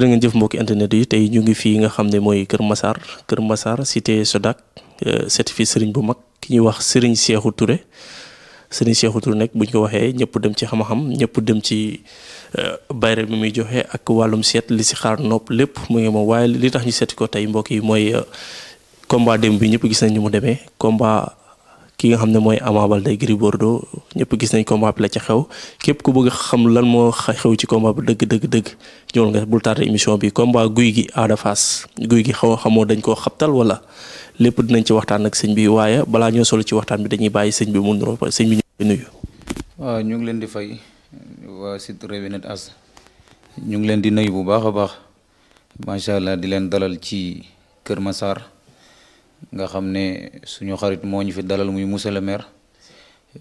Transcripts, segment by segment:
da ngeen jëf mbokki internet yi tey ñu ngi fii nga xam ne mooy Kër Massar cité Sodac certifié Serigne bu mag ki ñuy wax Serigne Cheikhou Touré nag buñ ko waxee ñëpp dem ci xam-xam ñëpp dem ci bayre bi muy joxe ak wàllum seet li si xaar nopp lépp mu ngi moom waaye li tax ñu seeti ko tey mbokk yi mooy combat démb bi ñëpp gis nañ ni mu demee combat ki nga xam ne mooy Ama Baldé Gris Bordeaux ñëpp gis nañ combat bi la ca xew képp ku bëgg xam lan moo xew ci combat bi dëgg ñëwal nga bul tardé émission bi combat Gouye Gui Ada Fass Gouye Gui xamoo dañ koo xabtal wala lépp dinañ ci waxtaan ak sëñ bi waaye balaa ñoo solo ci waxtaan bi dañuy bàyyi sëñ bi mu nuroo sëñ bi ñu nuyu. waaw ñu ngi leen di fay waa site Rewinet As ñu ngi leen di nuyu bu baax a baax macha allah di leen dalal ci Kër Massar nga xam ne suñu xarit moo ñu fi dalal muy monsieur le maire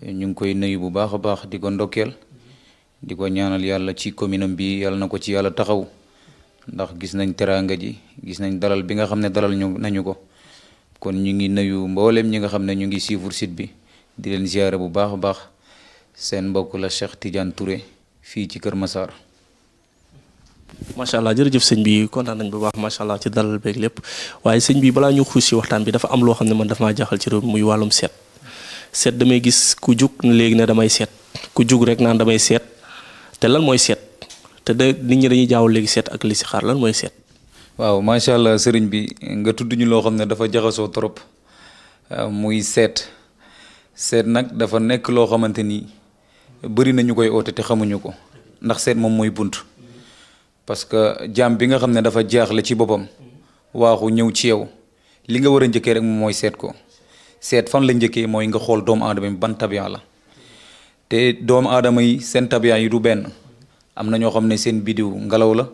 ñu ngi koy nuyu bu baax a baax di ko ndokkeel di ko ñaanal yàlla ci commune am bi yàlla na ko ci yàlla taxaw ndax gis nañ teraanga ji gis nañ dalal bi nga xam ne dalal nañu ko kon ñu ngi nuyu mboolem ñi nga xam ne ñu ngi suivre site bi di leen ziare bu baax a baax seen mbokk la Cheikh Tidiane Touré fii ci Kër Massar. macha allah jërëjëf sëñ bi kontaan nañ bu baax macha allah ci dalal beeg lépp waaye sëñ bi balaa ñu xuus si waxtaan bi dafa am loo xam ne man dafa maa jaaxal ci réew muy wàllum seet damay gis ku jug léegi ne damay seet ku jug rek naan damay seet te lan mooy seet te nit ñi dañuy jaawal léegi seet ak listixaar lan mooy seet. waaw macha allah sëriñ bi nga tudd ñu loo xam ne dafa jaxasoo trop muy seet nag dafa nekk loo xamante ni bëri na ñu koy oote te xamuñu ko ndax seet moom mooy bunt. parce que jaam bi nga xam ne dafa jaaxle ci boppam waaxu ñëw ci yow li nga war a njëkkee rek moom mooy seet ko seet fan la njëkkee mooy nga xool doomu aadama yi ban tabiya la te doomu aadama yi seen tabiya yi du benn am na ñoo xam ne seen bidiw ngelaw la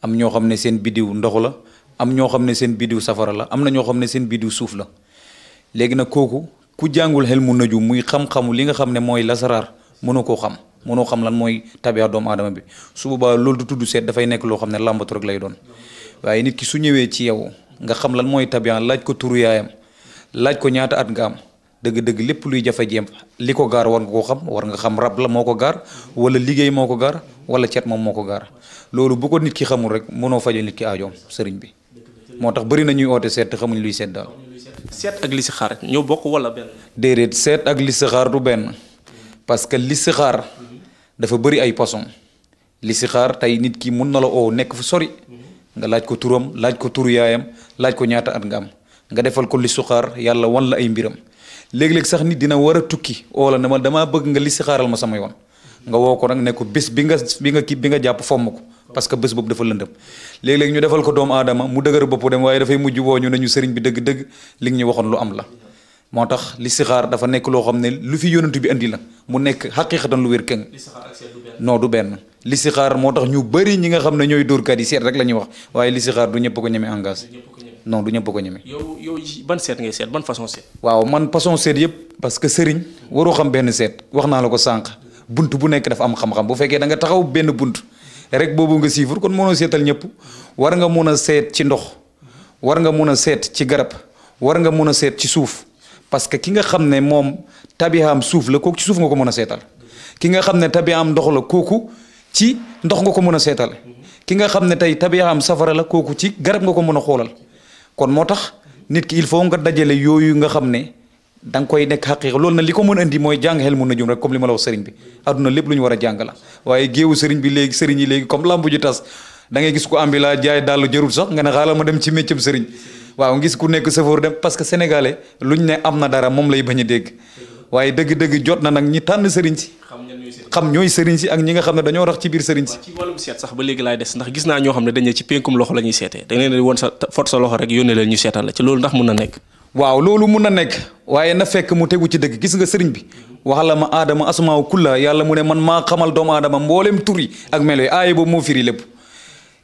am ñoo xam ne seen bidiw ndox la am ñoo xam ne seen bidiw safara la am na ñoo xam ne seen bidiw suuf la léegi nag kooku ku jàngul xel mu naju muy xam-xamu li nga xam ne mooy lasaraar mënu koo xam mënoo xam lan mooy tabiya doomu aadama bi su boobaa loolu du tudd seet dafay nekk loo xam ne làmbatu rek lay doon waaye nit ki su ñëwee ci yow nga xam lan mooy tabiya laaj ko turu yaayam laaj ko ñaata at nga am dëgg-dëgg lépp luy jafe-jéem li ko gaar war nga koo xam war nga xam rab la moo ko gaar wala liggéey moo ko gaar wala cet moom moo ko gaar loolu bu ko nit ki xamul rek mënoo faje nit ki aajoom sëriñ bi moo tax bëri na ñuy oote seet te xamuñ luy seet daal. seet ak listixaar ñoo bokk wala benn. déedéet seet ak listixaar du benn parce que listixaar dafa bëri ay façon listixaar tey nit ki mun na la oo nekk fu sori nga laaj ko turam laaj ko turu yaayam laaj ko ñaata at nga am nga defal ko listixaar yàlla wan la ay mbiram léeg-léeg sax nit dina war a tukki oo la ne ma damaa bëgg nga listixaaral ma sama yoon nga woo ko nag ne ko bés bi nga jàpp fomm ko parce que bés boobu dafa lëndëm léeg-léeg ñu defal ko doomu aadama mu dëgër bopp dem waaye dafay mujj woo ñu ne ñu sëriñ bi dëgg-dëgg li nga ñu waxoon lu am la moo tax listixaar dafa nekk loo xam ne lu fi yonent bi andi la mu nekk xaqiiqatan lu wér këng non du benn listixaar moo tax ñu bëri ñi nga xam ne ñooy dóorkat yi seet rek la ñuy wax waaye listixaar du ñëpp ko ñeme engagé non du ñëpp ko ñeme. yow ban seet ngay seet ban façon seet. waaw man façon seet yëpp parce que sëriñ waroo xam benn seet wax naa la ko sànq bunt bu nekk dafa am xam-xam bu fekkee da nga taxaw benn bunt rek boobu nga siifur kon mënoo seetal ñëpp war nga mun a seet ci ndox war nga mun a seet ci garab war nga mun a seet ci suuf parce que ki nga xam ne moom tabiyaam suuf la kooku ci suuf nga ko mën a seetal ki nga xam ne tabiyaam ndox la kooku ci ndox nga ko mën a seetal ki nga xam ne tey tabiyaam safara la kooku ci garab nga ko mën a xoolal kon moo tax nit ki il faut nga dajale yooyu nga xam ne da nga koy nekk xaqiiqa loolu na li ko mën a indi mooy jàng xel mun na jum rek comme li ma la wax sëriñ bi adduna lépp lu ñu war a jàng la waaye géewu sëriñ bi léegi sëriñ yi léegi comme lambu ji tas da ngay gis ko ambi laa jaay daal jarul sax nga ne xaaral ma dem ci méccam sëriñ waaw ngis ku nekk safoor dem parce que sénégalais luñ ne am na dara moom lay bañ a dégg waaye dëgg-dëgg jot na nag ñi tànn sëriñ si xam ñooy sëriñ si ak ñi nga xam ne dañoo rax ci biir sëriñ si ci wàllum seet sax ba léegi laay des ndax gis naa ñoo xam ne dañ ne ci pénkum loxo la ñuy seetee da nga leen woon sa fot sa loxo rek yónnee leen ñu seetal la ci loolu ndax mun na nekk waaw loolu mun na nekk waaye na fekk mu tegu ci dëgg gis nga sëriñ bi waxala ma aadama asmaaw kulla yàlla mu ne man maa xamal doomu aadama mbooleem tur yi ak melo yi aaye boobu moo firi lépp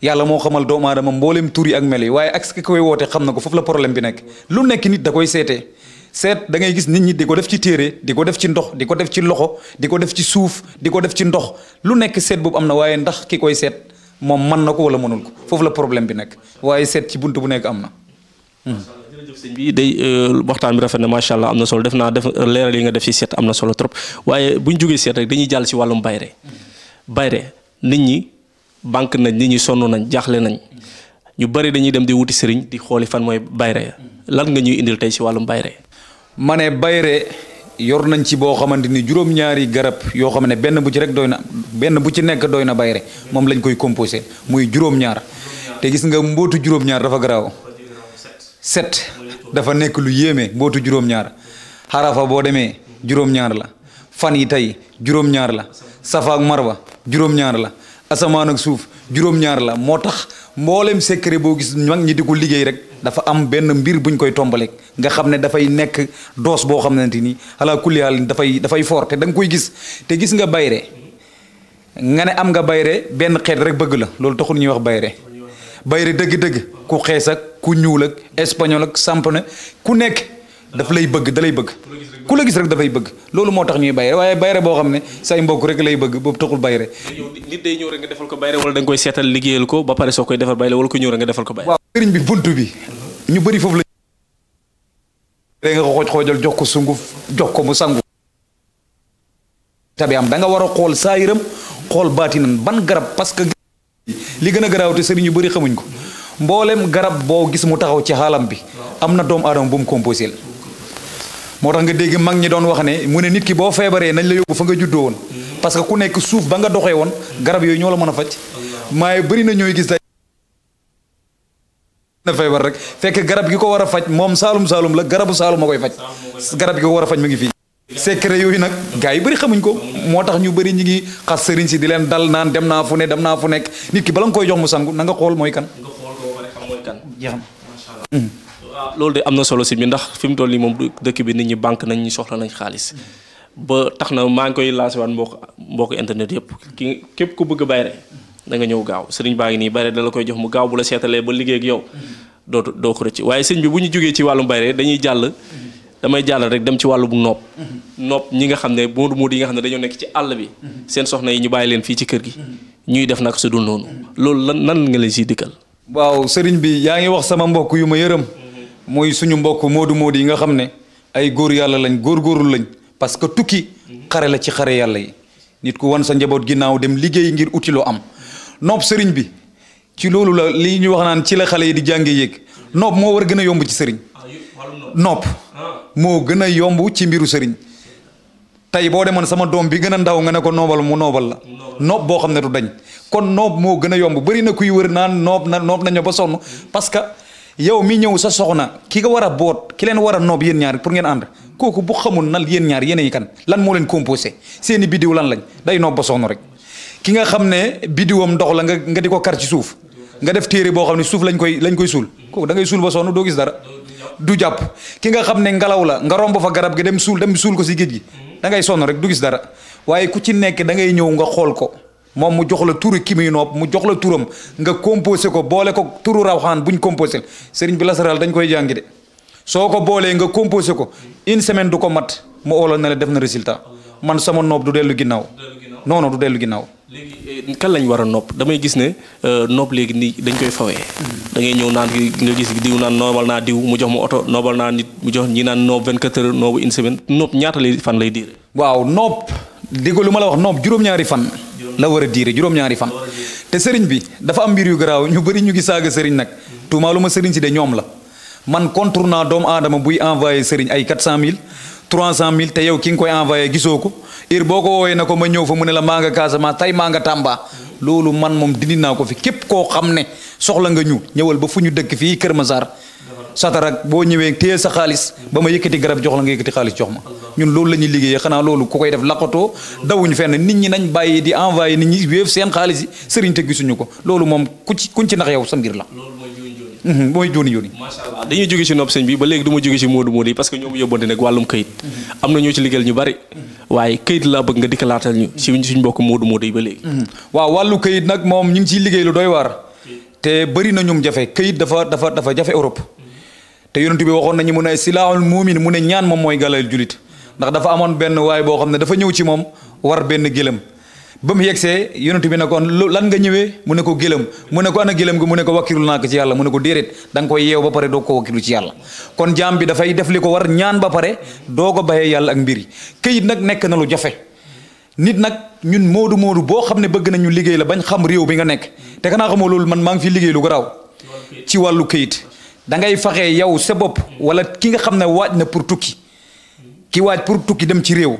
yàlla moo xamal doomu aadama mbooleem tur yi ak melo yi waaye ak ki koy woote xam na ko foofu la problème bi nekk lu nekk nit da koy seetee seet da ngay gis nit ñi di ko def ci téere di ko def ci ndox di ko def ci loxo di ko def ci suuf di ko def ci ndox lu nekk seet boobu am na waaye ndax ki koy seet moom mën na ko wala mënul ko foofu la problème bi nekk waaye seet ci bunt bu nekk am na. jërëjëf sëñ bi day waxtaan bi rafet na macha allah am na solo def leeral yi nga def ci seet am na solo trop waaye bu ñu jógee seet rek dañuy jàll ci wàllum bayre nit ñi banque nañ nit ñi sonn nañ jaaxle nañ ñu bari dañuy dem di wuti sëriñ di xooli fan mooy bayre lan nga ñuy indil tey si wàllum bayre. ma ne bayre yor nañ ci boo xamante ni juróom-ñaari garab yoo xam ne benn bu ci rek doy na benn bu ci nekk doy na bayre moom lañ koy composé muy juróom-ñaar te gis nga mbootu juróom-ñaar dafa garaaw. 7 dafa nekk lu yéeme mbootu juróom-ñaar xarafa boo demee juróom-ñaar la fan yi tey juróom-ñaar la safa ak marwa juróom-ñaar la asamaan ak suuf juróom-ñaar la moo tax mboolem secret boo gis mag ñi di ko liggéey rek dafa am benn mbir buñ koy tombaleeg nga xam ne dafay nekk doos boo xamante ni ala kulli haal dafay fort te da nga koy gis te gis nga bayre nga ne am nga bayre benn xeet rek bëgg la loolu taxul ñuy wax bayre dëgg-dëgg ku xees ak ku ñuul ak espagnol ak sampone ku nekk daf lay bëgg da lay bëgg ku la gis rek dafay bëgg loolu moo tax ñuy bayre waaye bayre boo xam ne say mbokk rek lay bëgg boobu taxul bayre. nit day ñëw rek nga defal ko bayre wala da nga koy seetal liggéeyal ko ba pare soo koy defal bayre wala ko ñëw rek nga defal ko bayre. waaw sëriñ bi buntu bi ñu bëri foofu la nga xoojal jox ko sunguf jox ko mu sangu tabi am da nga war a xool saayiram xool baatinan ban garab parce que li gën a garaaw te sëriñ yu bëri xamuñ ko mboolem garab boo gis mu taxaw ci xaalam bi am na doomu aadama bu mu composé moo tax nga dégg mag ñi doon wax ne mu ne nit ki boo feebaree nañ la yóbbu fa nga juddoo woon parce que ku nekk suuf ba nga doxee woon garab yooyu ñoo la mën a faj maaye bëri na ñooy gis day na feebar rek fekk garab gi ko war a faj moom saalum la garabu saalum ma koy faj garab gi ko war a faj mu ngi fii secret yooyu nag gars yi bëri xamuñ ko moo tax ñu bëri ñi ngi xas sëriñ si di leen dal naan dem naa fu nekk nit ki bala nga koy jox mu sangu na nga xool mooy kan jeex na waaw loolu de am na solo si bi ndax fi mu toll nii moom dëkk bi nit ñi banque nañ ñi soxla nañ xaalis ba tax na maa ngi koy lancé waat mbokk internet yëpp képp ku bëgg bayre da nga ñëw gaaw sëriñ baa ngi nii bayre da la koy jox mu gaaw bu la seetalee ba liggéey ak yow doo ko rëcc waaye sëñ bi bu ñu jógee ci wàllum bayre damay jàll rek dem ci wàllu bu nopp ñi nga xam ne moodu yi nga xam ne dañoo nekk ci àll bi seen soxna yi ñu bàyyi leen fii ci kër gi ñuy def nag su dul noonu loolu nan nga leen siy dikkal. waaw sëriñ bi yaa ngi wax sama mbokk yu ma yërëm mooy suñu mbokk moodu yi nga xam ne ay góor yàlla lañ góorgóorlu lañ parce que tukki xare la ci xare yàlla yi nit ku wan sa njaboot ginnaaw dem liggéey ngir uti loo am nopp sëriñ bi ci loolu la lii ñu wax naan ci la xale yi di jànge yéeg nopp moo war a gën a yomb ci sëriñ nopp moo gën a yomb ci mbiru sëriñ tey boo demoon sama doom bi gën a ndaw nga ne ko noobal mu noobal la noob boo xam ne du dañ kon noob moo gën a yomb bëri na kuy wër naan noob nañu ba sonn parce que yow mi ñëw sa soxna ki nga war a boot ki leen war a noob yéen ñaar pour ngeen ànd kooku bu xamul nan yéen ñaar yéenay kan lan moo leen composé seeni biddiw lan lañ day noob ba sonn rek ki nga xam ne biddiwam ndox la nga di ko kar ci suuf nga def téere boo xam ne suuf lañ koy suul kooku da ngay suul ba sonn doo gis dara du jàpp ki nga xam ne ngelaw la nga romb fa garab gi dem suul ko si géej gi da ngay sonn rek du gis dara waaye ku ci nekk da ngay ñëw nga xool ko moom mu jox la turu ki muy noob mu jox la turam nga composé ko boole ko turu rawxaan buñ composé sëriñ bi lasaral dañ koy jàngi de soo ko boolee nga composé ko une semaine du ko mat mu oolal na la def na résultat man sama noob du dellu ginnaaw non du dellu ginnaaw. léegi kan lañ war a nopp damay gis ne nopp léegi nii dañ koy fawee da ngay ñëw naan nga gis diw naan noobal naa diw mu jox ma oto noobal naa nit mu jox ñi naan noob 24 heures noobu une semaine nopp ñaata lay fan lay diire. waaw nopp diggu lu ma la wax nopp juróom-ñaari fan la war a diire juróom-ñaari fan te sëriñ bi dafa am mbir yu garaaw ñu bëri ñu ngi saaga sëriñ nag tuumaalu ma sëriñ si de ñoom la man contre naa doomu aadama buy envoyé sëriñ ay 400 000 300 000 te yow ki nga koy envoyé gisoo ko heure boo ko woowee na ko ma ñëw fa mu ne la maa nga Casamance tey maa nga Tamba loolu man moom dindi naa ko fi képp koo xam ne soxla nga ñu ñëwal ba fu ñu dëkk fii Kër Masar satarak boo ñëwee téye sa xaalis ba ma yëkkati garab jox la nga yëkkati xaalis jox ma ñun loolu la ñuy liggéeyee xanaa loolu ku koy def laqatoo dawuñu fenn nit ñi nañ bàyyi di envoyé nit ñi wéef seen xaalis yi sëriñ te gisuñu ko loolu moom kuñ ci nax yow sa mbir la mooy jooni macha allah dañuy jóge ci nopp sëñ bi ba léegi du ma jóge ci moodu yi parce que ñoom yóbbante nag wàllum këyit am na ñoo ci liggéeyal ñu bari waaye këyit laa bëgg nga dikkalaatal ñu ci suñ mbokk moodu yi ba léegi waaw wàllu këyit nag moom ñu ngi ciy liggéey lu doy waar te bëri na ñum jafe këyit dafa jafe Europe te yonent bi waxoon nañu mu ne silaahul muumin mu ne ñaan moom mooy gàllal julit ndax dafa amoon benn waay boo xam ne dafa ñëw ci moom war benn gëlëm ba mu yegsee yonent bi ne ko lan nga ñëwee mu ne ko gëlëm mu ne ko ana gëlëm gi mu ne ko wakkirul naa ko ci yàlla mu ne ko déedéet da nga koy yeew ba pare doo ko wakkilu ci yàlla kon jaam bi dafay def li ko war ñaan ba pare doo ko baxee yàlla ak mbir yi këyit nag nekk na lu jafe nit nag ñun moodu boo xam ne bëgg nañu liggéey la bañ xam réew bi nga nekk te kanaa xamoo loolu man maa ngi fi liggéey lu garaaw ci wàllu këyit da ngay faxee yow sa bopp wala ki nga xam ne waaj na pour tukki ki waaj pour tukki dem ci réew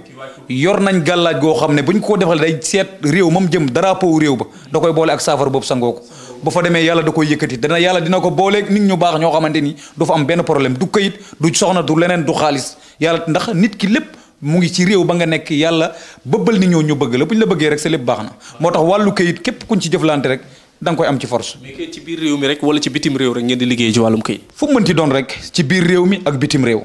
yor nañ gàllaaj goo xam ne buñ ko defal day seet réew moom jëm drapeau réew ba da koy boole ak saafara boobu sangoo ko bu fa demee yàlla da koy yëkkati yàlla dina ko booleeg nit ñu baax ñoo xamante ni du fa am benn problème du këyit du soxna du leneen du xaalis yàlla ndax nit ki lépp mu ngi ci réew ba nga nekk yàlla bëbbal ni ñoo ñu bëgg la bu ñu la bëggee rek sa lépp baax na moo tax wàllu këyit képp kuñ ci jëflante rek da nga koy am ci force. mais kay ci biir réew mi rek wala ci bitim réew rek ngeen di liggéey ci wàllum këyit. fu mu mënti doon rek ci biir réew mi ak bitim réew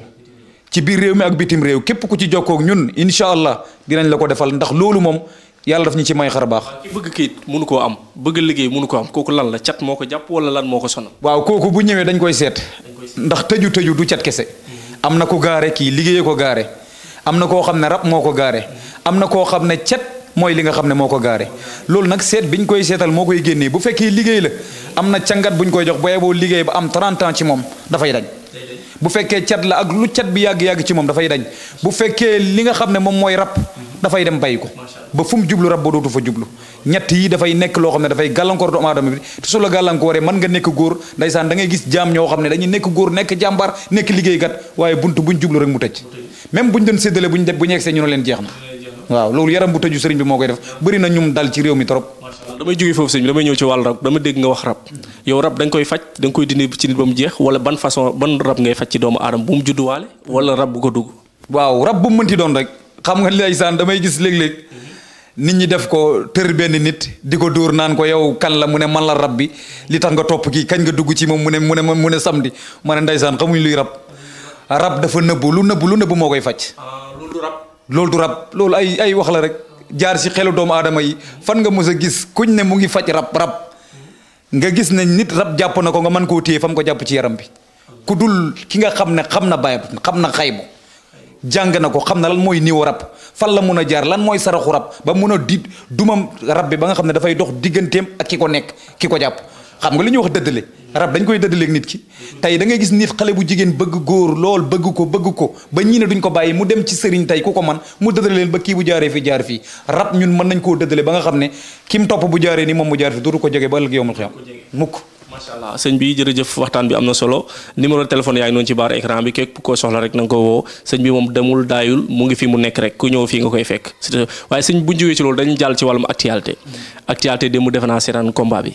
ci biir réew mi ak bitim réew képp ku ci jokkoo ak ñun incha allah dinañ la ko defal ndax loolu moom yàlla daf ñu ci may xar baax. ki bëgg këyit mënu koo am bëgg liggéey mënu ko am kooku lan la cat moo ko jàpp wala lan moo ko sonal. waaw kooku bu ñëwee dañ koy seet. ndax tëju du cat kese. am na ko gaare kii liggéeyee ko gaare am na koo xam ne rab moo ko gaare am na koo xam ne cat mooy li nga xam ne moo ko gaare loolu nag seet biñ koy seetal moo koy génnee bu fekkee liggéey la am na cangat buñ koy jox booyee boo liggéey ba am 30 ans ci moom dafay dañ bu fekkee cat la ak lu cat bi yàgg-yàgg ci moom dafay dañ bu fekkee li nga xam ne moom mooy rab dafay dem bàyyi ko ba fu mu jublu rab ba dootu fa jublu ñett yi dafay nekk loo xam ne dafay gàllankoor doomu aadama bi te su la gàllankooree mën nga nekk góor ndaysaan da ngay gis jaam ñoo xam ne dañuy nekk góor nekk jàmbaar nekk liggéeykat waaye bunt buñ jublu rek mu tëj même buñ doon séddale buñ def bu ñu egsee ñu ne leen jeex na waaw loolu yaram bu tëju sëriñ bi moo koy def bëri na ñum dal ci réew mi trop. damay jógee foofu sëriñ bi damay ñëw ci wàllu rab dama dégg nga wax rab yow rab da nga koy faj da nga koy dindi ci nit ba mu jeex wala ban façon ban rab ngay faj ci doomu aadama bu mu judduwaale wala rab bu ko dugg. waaw rab bu mu mënti doon rek xam nga ndeysaan damay gis léeg-léeg nit ñi def ko tër benn nit di ko dóor naan ko yow kan la mu ne man la rab bi li tax nga topp kii kañ nga dugg ci moom mu ne samedi ma ne ndeysaan xamuñ luy rab rab dafa nëbbu lu nëbbu moo koy faj. loolu du rab loolu ay wax la rek jaar ci xelu doomu aadama yi fan nga mës a gis kuñ ne mu ngi faj rab nga gis ne nit rab jàpp na ko nga mën koo téye fa mu ko jàpp ci yaram bi ku dul ki nga xam ne xam na bayab xam na xaybu jàng na ko xam na lan mooy niw rab fan la mun a jaar lan mooy saraxu rab ba mun a di dumam rab bi ba nga xam ne dafay dox digganteem ak ki ko nekk ki ko jàpp xam nga li ñuy wax dëddale rab dañ koy dëddaleeg nit ki tey da ngay gis nit xale bu jigéen bëgg góor lool bëgg ko ba ñii ne duñ ko bàyyi mu dem ci sëriñ tey ku ko man mu dëddale leen ba kii bu jaaree fii jaar fii rab ñun mën nañ koo dëddale ba nga xam ne kim topp bu jaaree ni moom mu jaar fii dootu ko jege ba ëllëg yowmal xiyam mukk. macha allah sëñ bi jërëjëf waxtaan bi am na solo numéro téléphone yaa ngi noonu ci barre écran bi képp koo soxla rek na nga ko woo sëñ bi moom demul daayul mu ngi fi mu nekk rek ku ñëw fii nga koy fekk waaye sëñ bu jógee ci loolu dañu jàll ci wàllum actualité démb defe naa seetaan combat bi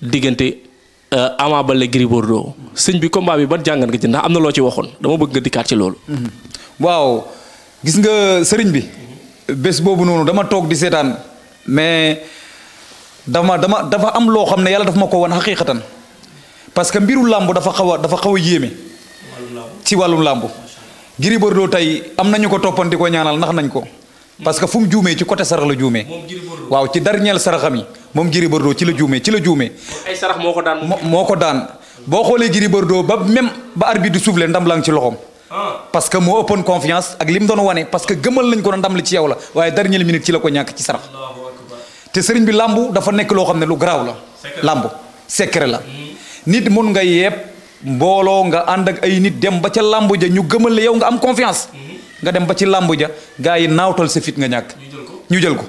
diggante Ama Baldé Gris Bordeaux sëñ bi combat bi ban jàngat nga ci ndax am na loo ci waxoon dama bëgg nga dikkaat ci loolu. waaw gis nga sëriñ bi bés boobu noonu dama toog di seetaan mais dafa am loo xam ne yàlla daf ma ko wan xaqiiqatan parce que mbiru làmb dafa xaw a yéeme ci wàllum làmb Gris Bordeaux tey am nañu ko toppan di ko ñaanal ndax nañ ko parce que fu mu juumee ci côté sarax la juumee waaw ci dernier saraxam yi moom Gris Bordeaux ci la juumee ay sarax moo ko daan boo xoolee Gris Bordeaux ba même ba arbitre di soufflé ndam la ngi ci loxoom parce que moo ëppoon confiance ak li mu doon wane parce que gëmal lañ ko na ndam li ci yow la waaye dernière minute ci la ko ñàkk ci sarax te sëriñ bi làmbu dafa nekk loo xam ne lu garaaw la làmbu secret la nit mun nga yeeb mbooloo nga ànd ak ay nit dem ba ca làmbu ja ñu gëmal la yow nga am confiance nga dem ba ci làmbu ja gaa yi naawtal sa fit nga ñàkk ñu jël ko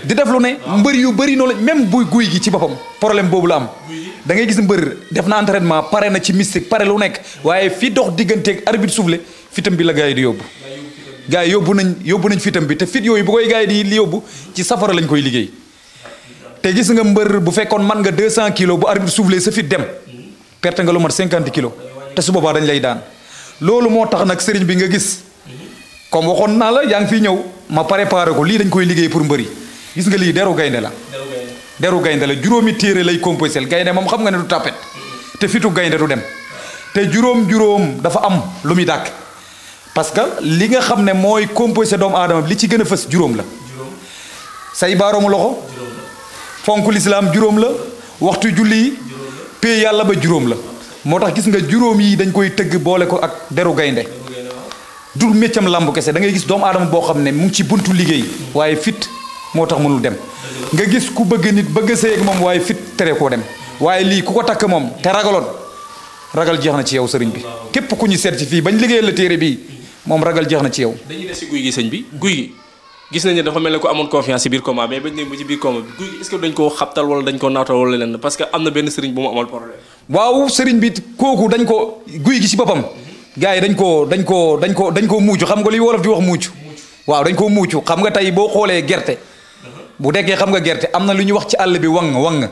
di def lu ne mbër yu bëri noonu la même buy guy gi ci boppam problème boobu la am da ngay gis mbër def na entraînement pare na ci mystique pare lu nekk waaye fi dox digganteeg arbitre soufflé fitam bi la gaa yi di yóbbu gaa yi yóbbu nañ fitam bi te fit yooyu bu koy gaa yi di yóbbu ci safara lañ koy liggéey te gis nga mbër bu fekkoon man nga 200 kilos bu arbitre soufflé sa fit dem perte nga lu mat 50 kilos te su boobaa dañ lay daan loolu moo tax nag sëriñ bi nga gis comme waxoon naa la yaa ngi fii ñëw ma préparé ko lii dañ koy liggéey pour mbëri gis nga lii deru gaynde la juróomi téere lay composé gaynde moom xam nga ne du tàppet te fitu gaynde du dem te juróom dafa am lu muy dàkk parce que li nga xam ne mooy composé doomu aadama bi li ci gën a fës juróom la say baaroomu loxo fonk lislaam juróom la waxtu julli yi pay yàlla ba juróom la moo tax gis nga juróom yi dañ koy tëgg boole ko ak deru gaynde dul méccam làmb kese da ngay gis doomu aadama boo xam ne mu ngi ci buntu liggéey waaye fit moo tax mënul dem nga gis ku bëgg nit bëgg a sëy ak moom waaye fit tere koo dem waaye lii ku ko takk moom te ragal jeex na ci yow sëriñ bi képp ku ñu seet ci fii bañ liggéeyal la téere bii moom ragal jeex na ci yow. dañuy des si guy gi sëñ bi guy gi gis nañu ne dafa mel ne ko amoon confiance ci biir combat mais bañ ne ba ci biir combat bi guy gi est-ce que dañ koo xabtal wala dañ ko naatal wala lenn parce que am na benn sëriñ bu mu amal problème. waaw sëriñ bi kooku dañ ko guy gi ci boppam. gars yi dañ koo muucu xam nga li wolof di wax muucu. waaw dañ koo muucu xam nga tey boo xoolee gerte. bu dekkee xam nga gerte am na lu ñuy wax ci àll bi wang.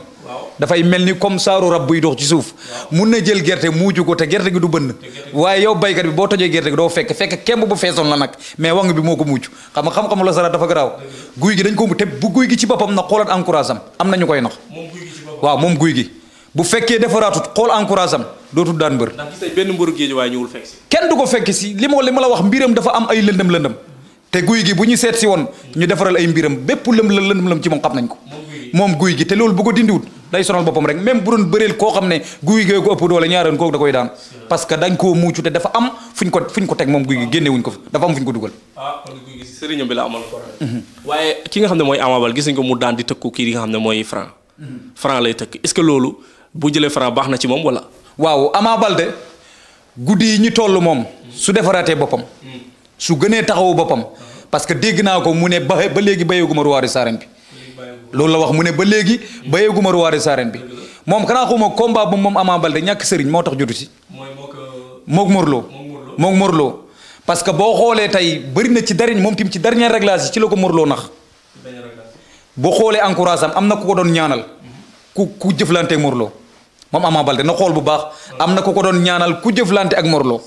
dafay mel ni comme saaru rab buy dox ci suuf mun na jël gerte muucu ko te gerte gi du bënn waaye yow baykat bi boo tojee gerte gi doo fekk kemb bu feesoon la nag mais wang bi moo ko muucu xam-xam la sara dafa garaaw guy gi dañ ko te bu guy gi ci boppam na xoolaat encourage am na ñu koy nax waaw moom guy gi bu fekkee defaraatut xool encourage am dootul daan mbër ndax gis nañ benn mbëru géej waaye ñëwul fekk si kenn du ko fekk si li ma la wax mbiram dafa am ay lëndëm te guy gi bu ñu seet si woon ñu defaral ay mbiram bépp lëm ci moom xam nañ ko moom guy gi te loolu bu ko dindiwut day sonal boppam rek même bu doon bëreel koo xam ne guy gee ko ëpp doole ñaareel kooku da koy daan parce que dañ koo muucu te dafa am fuñ ko teg moom guy gi génnewuñ ko fa dafa am fuñ ko dugal. kon guy gi sëriñam bi la amal problème. waaye ki nga xam ne mooy Ama Baldé gis nañ ko mu daan di tëkku kii nga xam ne mooy Franc lay tëkk est-ce que loolu bu jëlee Franc baax na ci moom wala. waaw Ama Baldé guddi yi ñu toll moom su defaraatee boppam su gënee taxawu boppam parce que dégg naa ko mu ne ba léegi bayeeguma roi des arènes bi loolu la wax mu ne ba léegi bayeeguma roi des arènes bi moom xanaa xuma combat bu moom Ama Baldé ñàkk sëriñ moo tax jotu si mook Morlo parce que boo xoolee tey bëri na ci moom tim ci dernier réglage yi ci la ko Morlo nax boo xoolee encourage am na ku ko doon ñaanal ku jëflante ak Morlo moom Ama Baldé na xool bu baax am na ku ko doon ñaanal ku jëflante ak Morlo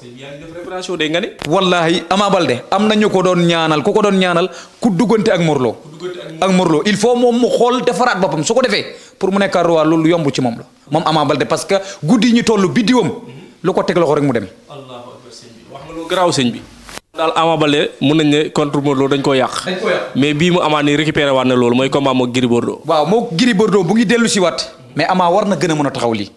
wallahi Ama Baldé am na ñu ko doon ñaanal ku ko doon ñaanal ku duggante ak Morlo il faut moom mu xool defaraat boppam su ko defee pour mu nekk roi loolu yomb ci moom la moom Ama Baldé parce que guddi ñu toll biddiwam lu ko teg loxo rek mu dem. wax nga lu garaaw sëñ bi. daal Ama Baldé mun nañ ne contre Morlo dañ koo yàq. mais bii mu amaat ni récupéré waat na loolu mooy combat moog Gris Bordeaux. waaw moog Gris Bordeaux bu ngi dellu si waat mais Ama war na gën a mën a taxaw lii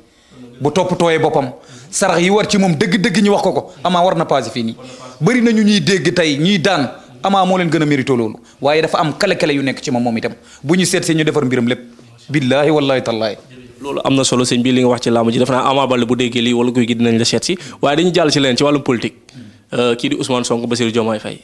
bu topp tooyee boppam sarax yi war ci moom dëgg-dëgg ñu wax ko Ama war na passé fii nii bëri na ñu ñuy dégg tey ñuy daan Ama moo leen gën a mérito loolu waaye dafa am kale-kale yu nekk ci moom itam bu ñu seet see ñu defar mbiram lépp billaahi wallaahi tallaahi loolu am na solo sëñ bi li nga wax ci làmb ji dafa naa Ama Baldé bu déggee lii wala guy gi dinañ la seet si waaye dañu jàll ci leen ci wàllum politique kii di Ousmane Sonko Bassirou Diomaye Faye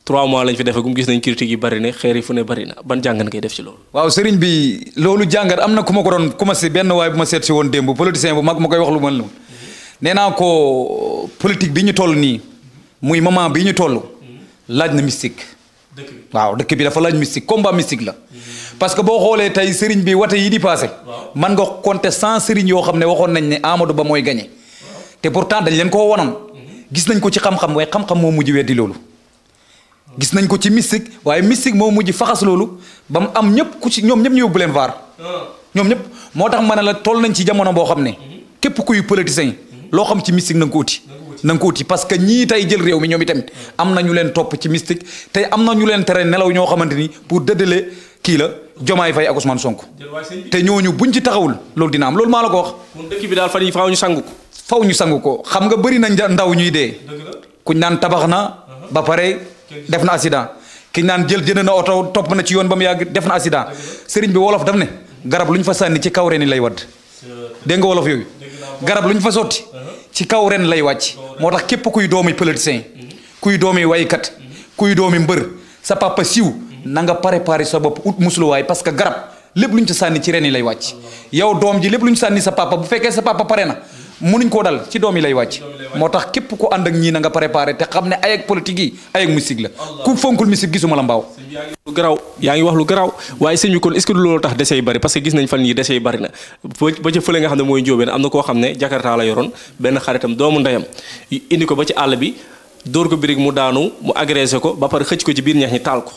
3 mois lañ fi defee gum gis nañ critique yi bari na xeer yi fu ne bari na ban jàngat ngay def ci loolu. waaw sëriñ bi loolu jàngat am na ku ma ko doon commencé benn waaye bu ma seet si woon démb politicien bu mag ma koy wax lu mel noonu nee naa ko politique bi ñu toll nii muy moment bi ñu toll laaj na mystique. waaw dëkk bi dafa laaj mystique combat mystique la. parce que boo xoolee tey sëriñ bi wate yi di passé. man nga compter 100 sëriñ yoo xam ne waxoon nañ ne Amadou Ba mooy gagné. te pourtant dañ leen koo wanoon. gis nañ ko ci xam-xam waaye xam-xam moo mujj weddi loolu. gis nañ ko ci mystique waaye mystique moo mujj faxas loolu ba mu am ñëpp ku ci ñoom ñëpp ñu yóbbu leen vaar. ñoom ñëpp moo tax ma ne la toll nañ ci jamono boo xam ne. képp kuy politicien loo xam ci mystique na nga ko uti. na nga ko uti parce que ñii tey jël réew mi ñoom itamit am na ñu leen topp ci mystique te am na ñu leen tere nelaw ñoo xamante ni pour dëddale kii la Diomaye Faye ak Ousmane Sonko. te ñooñu buñ ci taxawul loolu dina am loolu maa la ko wax. kon dëkk bi daal fan yii faaw ñu sangu ko. faw ñu sangu ko xam nga bëri na ndaw ñuy dee. kuñ naan tabax na ba pare def na accident ki naan jënd na oto topp na ci yoon ba mu yàgg def na accident sëriñ bi wolof daf ne garab lu ñu fa sànni ci kaw ren lay wadd dégg nga wolof yooyu garab lu ñu fa sotti ci kaw ren lay wàcc moo tax képp kuy doomi politicien kuy doomi waykat kuy doomi mbër sa papa siw na nga préparé sa bopp ut musluwaay parce que garab lépp lu ñu ci sànni ci ren yi lay wàcc yow doom ji lépp lu ñu sànni sa papa bu fekkee sa papa pare na munuñ koo dal ci doom yi lay wàcc moo tax képp ku ànd ak ñii na nga préparé te xam ne ay ak politique yi ay ak musique la ku fonkul musique gisuma la mbaaw lu garaaw yaa ngi wax lu garaaw waaye sëñ bi kon est-ce que loolu tax dese yi bari parce que gis nañ fan yi dese yi bari na ba ca fële nga xam ne mooy njóobeen am na koo xam ne Jakarta la yoroon benn xaritam doomu ndeyam indi ko ba ci àll bi dóor ko birig mu daanu mu agressé ko ba pare xëcc ko ci biir ñax ñi taal ko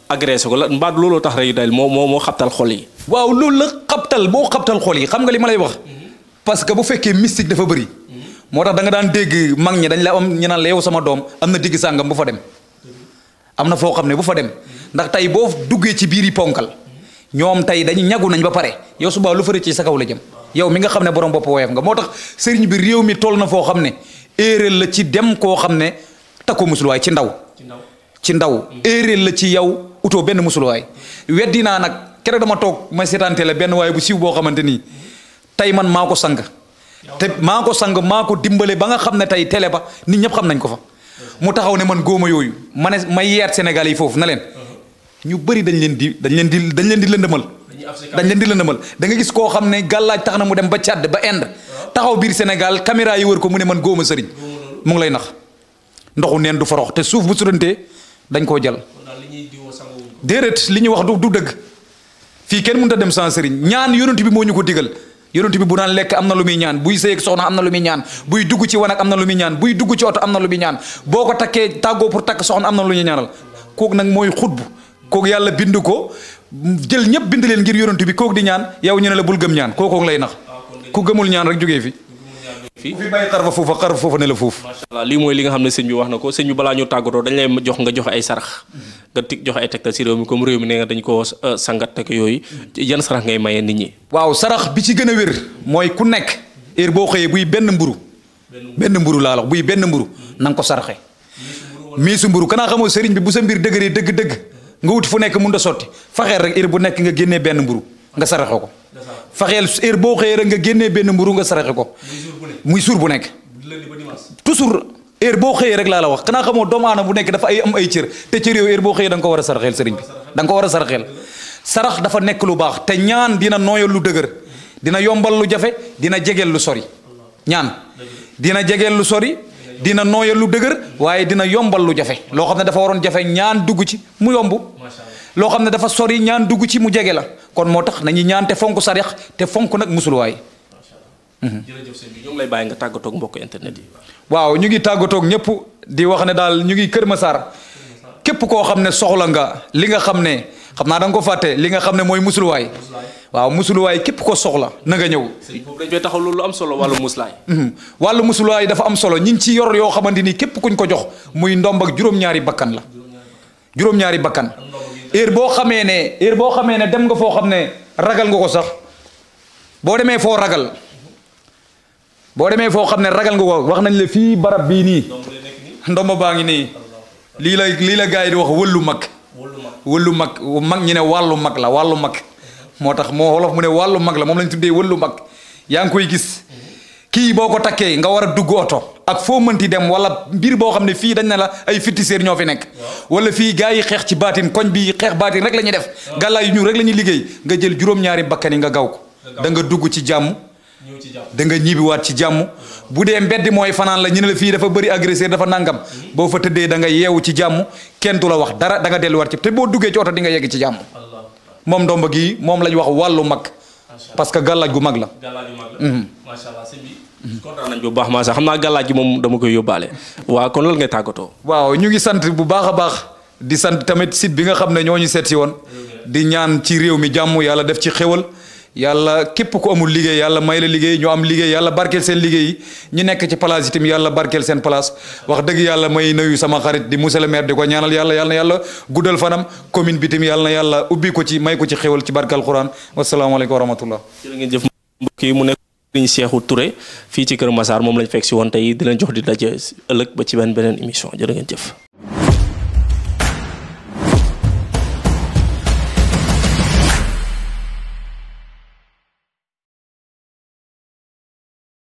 agressé ko la mbaat looloo tax rek daal moo xabtal xol yi waaw loolu la xabtal boo xabtal xol yi xam nga li ma lay wax parce que bu fekkee mystique dafa bëri moo tax da nga daan dégg mag ñi dañ la am ñu naan la yow sama doom am na digg sàngam bu fa dem am na foo xam ne bu fa dem ndax tey boo duggee ci biir yi ponkal ñoom tey dañu ñagu nañ ba pare yow suba lu fëri ci sa kaw la jëm yow mi nga xam ne borom bopp woyof nga moo tax sëriñ bi réew mi toll na foo xam ne erreur la ci dem koo xam ne takkoo musuluwaay ci ndaw erreur la ci yow utoo benn musuluwaay weddi naa nag keroog dama toog ma seetaante la benn waaye bu siiw boo xamante nii tey man maa ko sang te maa ko sang maa ko dimbale ba nga xam ne tey télé ba nit ñëpp xam nañ ko fa mu taxaw ne man góoma yooyu ma ne may yeet Sénégal yi foofu na leen ñu bëri dañ leen di lëndëmal dañ leen di lëndëmal da nga gis koo xam ne gàllaaj tax na mu dem ba Tchad ba Inde taxaw biir Sénégal caméra yi wër ko mu ne man góoma sëriñ mu ngi lay nax ndoxu neen du forox te suuf bu sutantee dañ koo jël déedéet li ñuy wax du dëgg fii kenn mënut a dem sans sëriñ ñaan yonent bi moo ñu ko digal yonent bi bu daan lekk am na lu muy ñaan buy sëy ak soxna am na lu muy ñaan buy dugg ci wanag am na lu muy ñaan buy dugg ci oto am na lu muy ñaan boo ko takkee tàggoo pour takk soxna am na lu ñuy ñaanal kooku nag mooy xutbu kooku yàlla bind ko jël ñëpp bind leen ngir yonent bi kooku di ñaan yow ñu ne la bul gëm ñaan kooku lay nax ku gëmul ñaan rek jógee fi ku fi bàyyi xar foofa ne la foofu. macha allah lii mooy li nga xam ne sëñ bi wax na ko sëñ bi balaa ñu tàggatoo dañ lay jox nga joxe ay sarax nga joxe ay tegtal si réew mi comme réew mi ne nga dañ ko sangat ak yooyu yan sarax ngay maye nit ñi. waaw sarax bi ci gën a wér mooy ku nekk heure boo xëyee buy benn mburu laa la buy benn mburu na nga ko saraxe miisu mburu kanaa xamoo sëriñ bi bu sa mbir dëgëree dëgg nga wut fu nekk mun a sotti faxeel rek heure bu nekk nga génnee benn mburu nga saraxe ko faxeel heure boo xëyee rek nga génnee benn mburu nga saraxe ko muy suur bu nekk toujours heure boo xëyee rek laa la wax kanaa xamoo doomu aadama bu nekk dafa am ay cër te cër yooyu heure boo xëyee da nga ko war a saraxeel sëriñ bi da nga ko war a saraxeel sarax dafa nekk lu baax te ñaan dina nooyal lu dëgër dina yombal lu jafe dina jegeel lu sori ñaan dina jegeel lu sori dina nooyal lu dëgër waaye dina yombal lu jafe loo xam ne dafa waroon jafe ñaan dugg ci mu yomb loo xam ne dafa sori ñaan dugg ci mu jege la kon moo tax nañu ñaan te fonk sarix te fonk nag musuluwaay. jërëjëf sëñ bi ñu ngi lay bàyyi nga tàggatoo ak mbokk internet yi. waaw ñu ngi tàggatoo ak ñëpp di wax ne daal ñu ngi Kër Massar képp koo xam ne soxla nga li nga xam ne xam naa da nga ko fàtte li nga xam ne mooy musuluwaay. waaw musuluwaay képp ko soxla na nga ñëw. foofu dañ fay taxaw loolu am solo wàllu musulaay. wàllu musuluwaay dafa am solo ñi ngi ci yor yoo xamante ni képp kuñ ko jox muy ndomb ak juróom-ñaari bakkan la. juróom-ñaari bakkan heure boo xamee ne dem nga foo xam ne ragal nga ko sax boo demee foo xam ne ragal nga ko wax nañ la fii barab bii nii ndomba baa ngi nii lii la gars yi di wax wëllu mag ñi ne wàllu mag la wàllu mag moo tax moo wolof mu ne wàllu mag la moom lañ tuddee wëllu mag yaa ngi koy gis kii boo ko takkee nga war a dugg oto ak foo mënti dem wala mbir boo xam ne fii dañ ne la ay féticheurs ñoo fi nekk wala fii gars yi xeex ci baatin koñ bi xeex baatin rek la ñuy def gàllaay yu ñu rek la ñuy liggéey nga jël juróom-ñaari bakkan yi nga gaw ko da nga dugg ci jàmm da nga ñibbiwaat ci jàmm bu dee mbedd mooy fanaan la ñu ne la fii dafa bëri agresseur dafa nangam boo fa tëddee da nga yeewu ci jàmm kenn du la wax dara da nga delluwaat ci te boo duggee ci oto di nga yegg ci jàmm moom ndomba gi moom lañ wax wàllu mag parce que gàllaaj gu mag la. macha allah sëñ bi kontaan nañ bu baax maa sax xam naa gàllaaj gi moom dama koy yóbbaale. waaw kon loolu ngay tàggatoo. waaw ñu ngi sant bu baax a baax di sant tamit site bi nga xam ne ñoo ñu seet si woon di ñaan ci réew mi jàmm yàlla def ci xéwal yàlla képp ku amul liggéey yàlla may la liggéey ñu am liggéey yàlla barkeel seen liggéey yi ñu nekk ci place yi tamit yàlla barkeel seen place wax dëgg yàlla may nuyu sama xarit di monsieur le maire di ko ñaanal yàlla na yàlla guddal fanam commune bi tamit yàlla na yàlla ubbi ko ci may ko ci xéwal ci barkal Quran wasalaamaaleykum wa rahmatullah. jërë ngeen jëf mbokk yi mu nekk Serigne Cheikhou Touré fii ci Kër Massar moom lañ fekk si woon tey di leen jox di daje ëllëg ba ci beneen émission jërë ngeen jëf.